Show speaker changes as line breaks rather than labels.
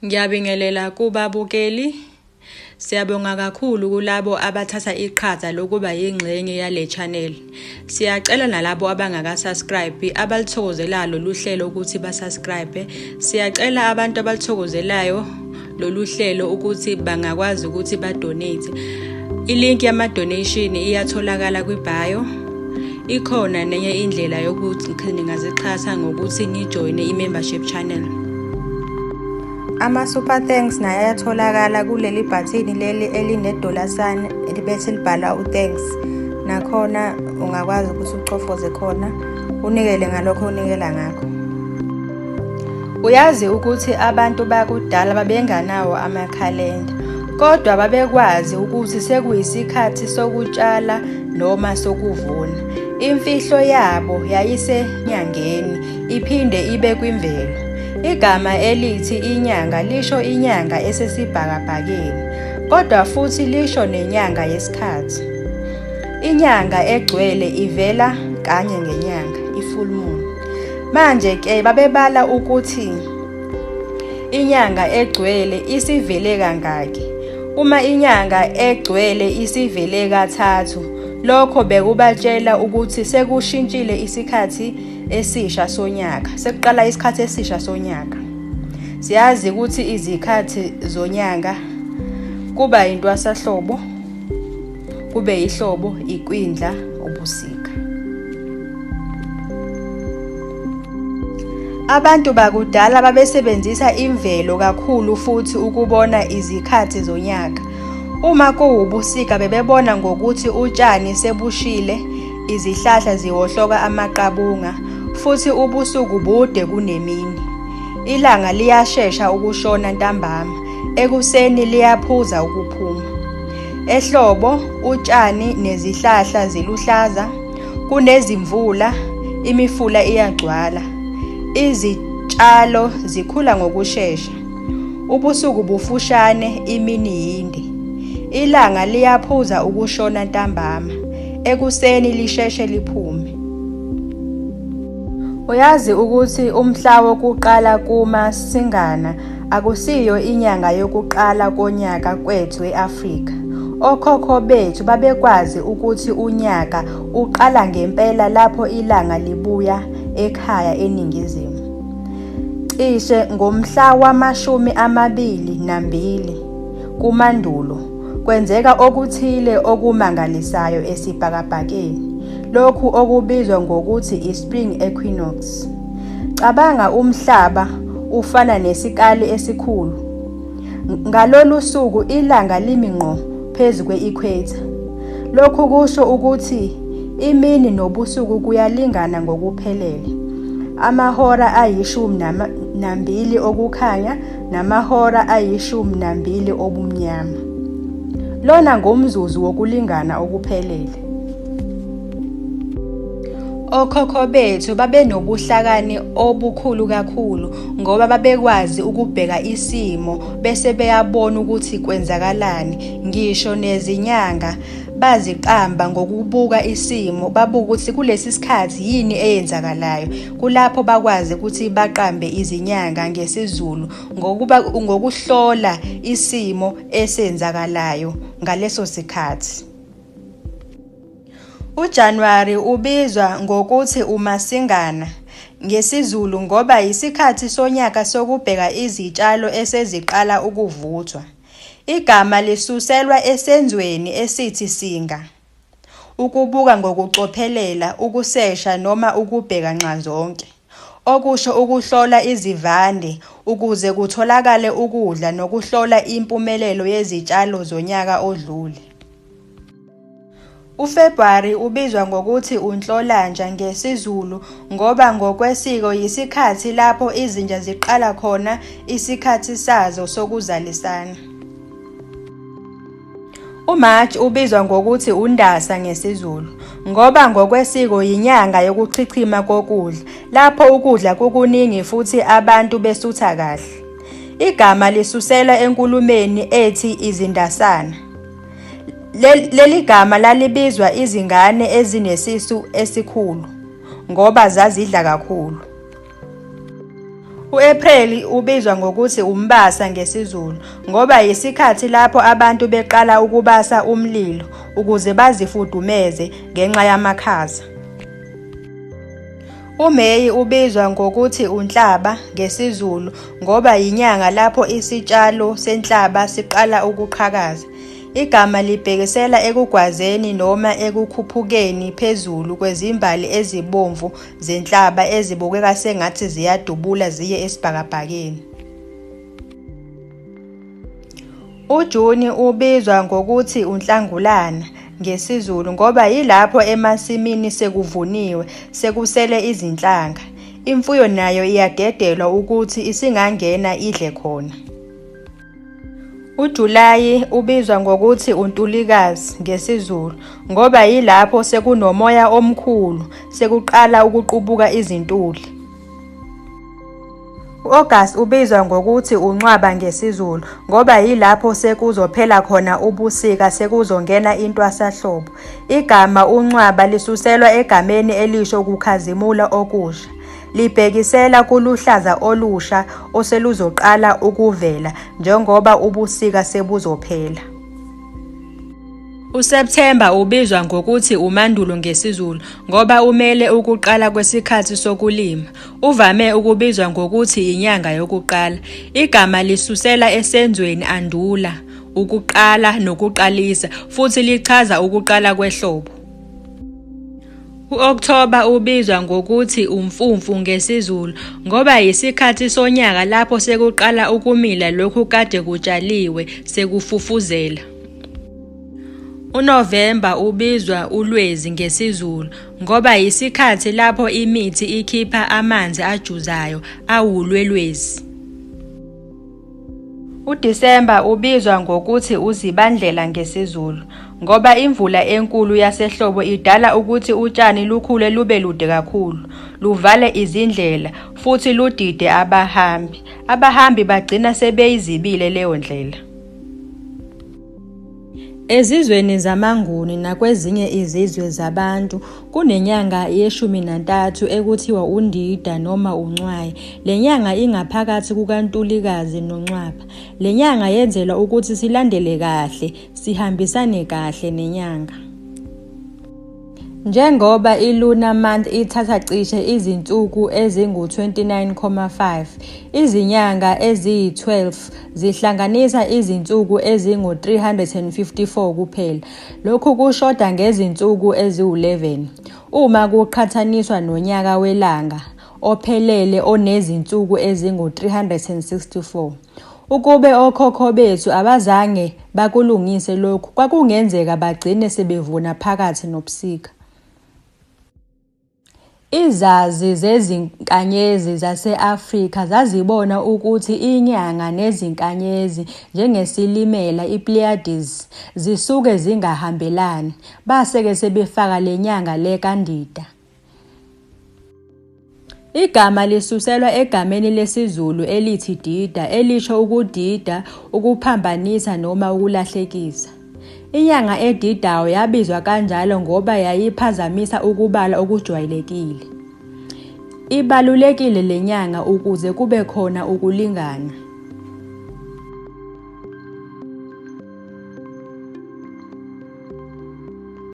Ngiyabingelela kubabukeli. Siyabonga kakhulu kulabo abathatha iqhaza lokuba yingxenye yale channel. Siyacela nalabo abangaka-subscribe abalithokozelayo lolu hlelo ukuthi ba-subscribe. Siyacela abantu abalithokozelayo lolu hlelo ukuthi bangakwazi ukuthi ba-donate. I-link yama-donation iyatholakala kwi-bio. Ikhona nenye indlela yokuthi ningazixhasa ngokuthi nijoyine i-membership channel.
Ama-super thanks naye ayatholakala kuleli bhathini leli eline-dollar sign bese libhala u-thanks. Nakhona ungakwazi ukuthi uchofoze khona unikele ngalokho onikela ngakho.
Uyazi ukuthi abantu bakudala babenganawo amakhalenda, kodwa babekwazi ukuthi sekuyisikhathi sokutshala noma sokuvuna. Imfihlo yabo yayisenyangeni iphinde ibe kwimvelo. Igama elithi inyanga lisho inyanga esesibhakabhakeni, kodwa futhi lisho nenyanga yesikhathi. Inyanga egcwele ivela kanye ngenyanga, i-full moon. Manje ke babebala ukuthi inyanga egcwele isivele kangaki. Uma inyanga egcwele isivele kathathu, lokho bekubatshela ukuthi sekushintshile isikhathi esisha sonyaka, sekuqala isikhathi esisha sonyaka. Siyazi ukuthi izikhathi zonyaka kuba intwasahlobo, kube ihlobo, ikwindla, ubusika. Abantu bakudala babesebenzisa imvelo kakhulu futhi ukubona izikhathi zonyaka. Uma kuwubusika bebebona ngokuthi utshani sebushile, izihlahla ziwohloka amaqabunga, futhi ubusuku bude kunemini. Ilanga liyashesha ukushona ntambama, ekuseni liyaphuza ukuphuma. Ehlobo, utshani nezihlahla ziluhlaza, kunezimvula, imifula iyagcwala. Izitshalo zikhula ngokushesha. Ubusuku bufushane, imini yinde. Ilanga liyaphuza ukushona ntambama, ekuseni lisheshe liphume. Uyazi ukuthi umhla wokuqala kuMasingana akusiyo inyanga yokuqala konyaka kwethu e-Afrika. Okhokho bethu babekwazi ukuthi unyaka uqala ngempela lapho ilanga libuya ekhaya eningizimu. Cishe ngomhla wama-22 kuMandulo, kwenzeka okuthile okumangalisayo esibhakabhakeni, lokhu okubizwa ngokuthi i-spring equinox. Cabanga umhlaba ufana nesikali esikhulu. Ngalolu suku ilanga limi ngqo phezu kwe-equator. Lokhu kusho ukuthi imini nobusuku kuyalingana ngokuphelele. Amahora ayi-12 okukhanya namahora ayi-12 obumnyama. Lona ngumzuzu wokulingana okuphelele. Okhokho bethu babenobuhlakani obukhulu kakhulu ngoba babekwazi ukubheka isimo bese beyabona ukuthi kwenzakalani. Ngisho nezinyanga baziqamba ngokubuka isimo, babuka ukuthi kulesi sikhathi yini eyenzakalayo. Kulapho bakwazi ukuthi baqambe izinyanga ngesiZulu ngokuba ngokuhlola isimo esenzakalayo ngaleso sikhathi. UJanuwari ubizwa ngokuthi uMasingana ngesiZulu ngoba yisikhathi sonyaka sokubheka izitshalo eseziqala ukuvuthwa. Igama lisuselwa esenzweni esithi singa, ukubuka ngokucophelela, ukusesha noma ukubheka nxazonke, okusho ukuhlola izivande ukuze kutholakale ukudla nokuhlola impumelelo yezitshalo zonyaka odlule. UFebhuwari ubizwa ngokuthi uNhlolanja ngesiZulu ngoba ngokwesiko yisikhathi lapho izinja ziqala khona isikhathi sazo sokuzalisana. UMarch ubizwa ngokuthi uNdasa ngesiZulu ngoba ngokwesiko yinyanga yokuchichima kokudla lapho ukudla kukuningi futhi abantu besutha kahle. Igama lisuselwa enkulumeni ethi izindasana. Leli gama lalibizwa izingane ezinesisu esikhulu ngoba zazidla kakhulu. U-Ephreli ubizwa ngokuthi uMbasa ngesiZulu ngoba yisikhathi lapho abantu beqala ukubasa umlilo ukuze bazifudumeze ngenxa yamakhaza. UMeyi ubizwa ngokuthi uNhlaba ngesiZulu ngoba yinyanga lapho isitshalo senhlaba siqala ukuqhakaza. Igama libhekisela ekugwazeni noma ekukhuphukeni phezulu kwezimbali ezibomvu zenhlaba ezibukeka sengathi ziyadubula ziye esibhakabhakeni. UJuni ubizwa ngokuthi uNhlangulana ngesiZulu ngoba yilapho emasimini sekuvuniwe sekusele izinhlanga. Imfuyo nayo iyadedelwa ukuthi isingangena idle khona. UJulayi ubizwa ngokuthi uNtulikazi ngesiZulu ngoba yilapho sekunomoya omkhulu sekuqala ukuqubuka izintuli. U-August ubizwa ngokuthi uNcwaba ngesiZulu ngoba yilapho sekuzophela khona ubusika sekuzongena intwasahlobo. Igama uNcwaba lisuselwa egameni elisho ukukhazimula okusha. Libhekisela kuluhlaza olusha oseluzoqala ukuvela njengoba ubusika sebuzophela. USepthemba ubizwa ngokuthi uMandulo ngesiZulu ngoba umele ukuqala kwesikhathi sokulima. Uvame ukubizwa ngokuthi inyanga yokuqala. Igama lisusela esenzweni andula, ukuqala nokuqalisa, futhi lichaza ukuqala kwehlobo. U-Okthoba ubizwa ngokuthi uMfumfu ngesiZulu ngoba yisikhathi sonyaka lapho sekuqala ukumila lokhu kade kutshaliwe sekufufuzela. UNovemba ubizwa uLwezi ngesiZulu ngoba yisikhathi lapho imithi ikhipha amanzi ajuzayo awulwelwezi. UDisemba ubizwa ngokuthi uZibandlela ngesiZulu ngoba imvula enkulu yasehlobo idala ukuthi utshani lukhule lube lude kakhulu, luvale izindlela futhi ludide abahambi. Abahambi bagcina sebeyizibile leyo ndlela. Ezizweni zamaNguni nakwezinye izizwe zaBantu kunenyanga yeshumi nantathu ekuthiwa uNdida noma uNcwayi. Le nyanga ingaphakathi kukaNtulikazi noNcwaba. Le nyanga yenzelwa ukuthi silandele kahle, sihambisane kahle nenyanga. Njengoba i-lunar month ithatha cishe izinsuku ezingu-29.5, izinyanga eziyi-12 zihlanganisa izinsuku ezingu-354 kuphela. Lokhu kushoda ngezinsuku eziwu-11 uma kuqhathaniswa nonyaka welanga ophelele onezinsuku ezingu-364. Ukube okhokho bethu abazange bakulungise lokhu kwakungenzeka bagcine sebevuna phakathi nobusika. Izazi zezinkanyezi zase-Afrika zazibona ukuthi inyanga nezinkanyezi njengeSilimela iPleiades zisuke zingahambelani, base-ke sebefaka le nyanga le kaNdida. Igama lisuselwa egameni lesiZulu elithi dida elisho ukudida, ukuphambanisa noma ukulahlekisa. Inyanga edidayo yabizwa kanjalo ngoba yayiphazamisa ukubala okujwayelekile. Ibalulekile le nyanga ukuze kube khona ukulingana.